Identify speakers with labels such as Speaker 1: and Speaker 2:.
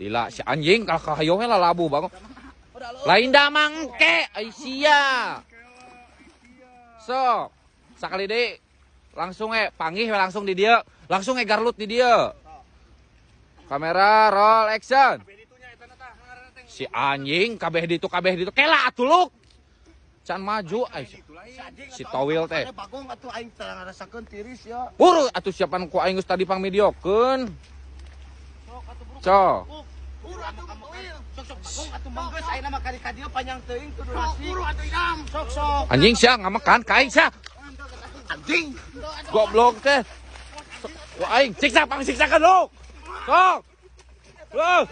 Speaker 1: Lila si anjing kalau kahayo we lalabu bangun. Lain damang ke ai sia. Sok. Sakali deui langsung panggih we langsung di dieu, langsung garlut di dieu. Kamera roll action. Si anjing kabeh ditu kabeh ditu. Kela atuh luk. Can maju ai. Si towil teh.
Speaker 2: Bagong atuh aing teh ngarasakeun tiris ya.
Speaker 1: Buru atuh siapan ku aing geus tadi pangmidiokeun. Cok.
Speaker 2: Buru atuh towil. Sok sok bagong atuh manggeus ayeuna mah kali ka dieu panjang teuing tuh durasi. Buru atuh idam. Sok sok.
Speaker 1: Anjing sia ngamekan ka aing sia.
Speaker 2: Anjing.
Speaker 1: Goblok teh. Ku aing siksa pang siksakeun lu. Sok. Lu.